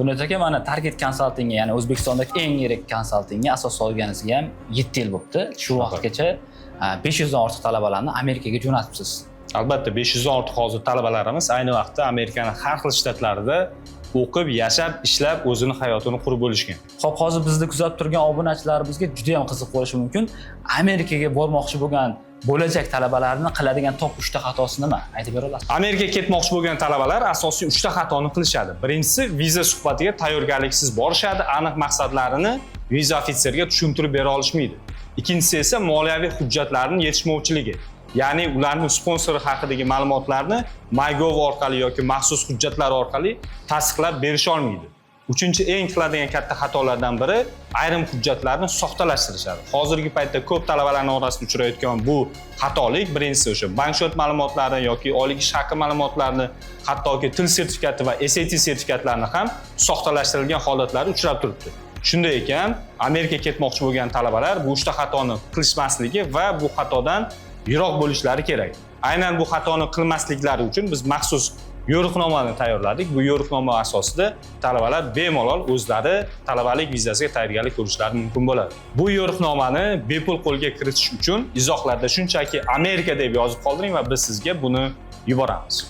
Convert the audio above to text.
Bunyod aka, mana Target Consultingga, ya'ni O'zbekistondagi eng yirik konsaltingga asos solganingizga ham 7 yil bo'libdi. Shu vaqtgacha 500 dan ortiq talabalarni Amerikaga jo'natibsiz. Albatta, 500 dan ortiq hozir talabalarimiz ayni vaqtda Amerikani har xil shtatlarida o'qib, yashab, ishlab, o'zini hayotini qurib bo'lishgan. Xo'p, hozir bizni kuzatib turgan obunachilarimizga juda ham qiziq bo'lishi mumkin. Amerikaga bormoqchi bo'lgan bo'lajak talabalarni qiladigan top 3 ta xatosi nima? Aytib bera olasizmi? Amerikaga ketmoqchi bo'lgan talabalar asosiy 3 ta xatoni qilishadi. Birinchisi, viza suhbatiga tayyorgarliksiz borishadi, aniq maqsadlarini viza ofitseriga tushuntirib bera olishmaydi. Ikkinchisi esa moliyaviy hujjatlarni yetishmovchiligi. Ya'ni ularni sponsori haqidagi ma'lumotlarni MyGov orqali yoki maxsus hujjatlar orqali tasdiqlab berisha olmaydi. Uchinchi eng qiladigan katta xatolardan biri, ayrim hujjatlarni soxtalashtirishadi. Hozirgi paytda ko'p talabalarning orasida uchrayotgan bu xatolik, birinchisi o'sha bank счет ma'lumotlarini yoki oylik ish haqi ma'lumotlarini, hattoki til sertifikati va SAT sertifikatlarini ham soxtalashtirilgan holatlari uchrab turibdi. Shunday ekan, Amerikaga ketmoqchi bo'lgan talabalar bu uchta xatoni qilishmasligi va bu xatodan yiroq bo'lishlari kerak. Aynan bu xatoni qilmasliklari uchun biz maxsus yo'riqnomani tayyorladik. Bu yo'riqnoma asosida talabalar bemalol o'zlari talabalik vizasiga tayyorgarlik ko'rishlari mumkin bo'ladi. Bu yo'riqnomani bepul qo'lga kiritish uchun izohlarda shunchaki "Amerika" deb yozib qoldiring va biz sizga buni yuboramiz.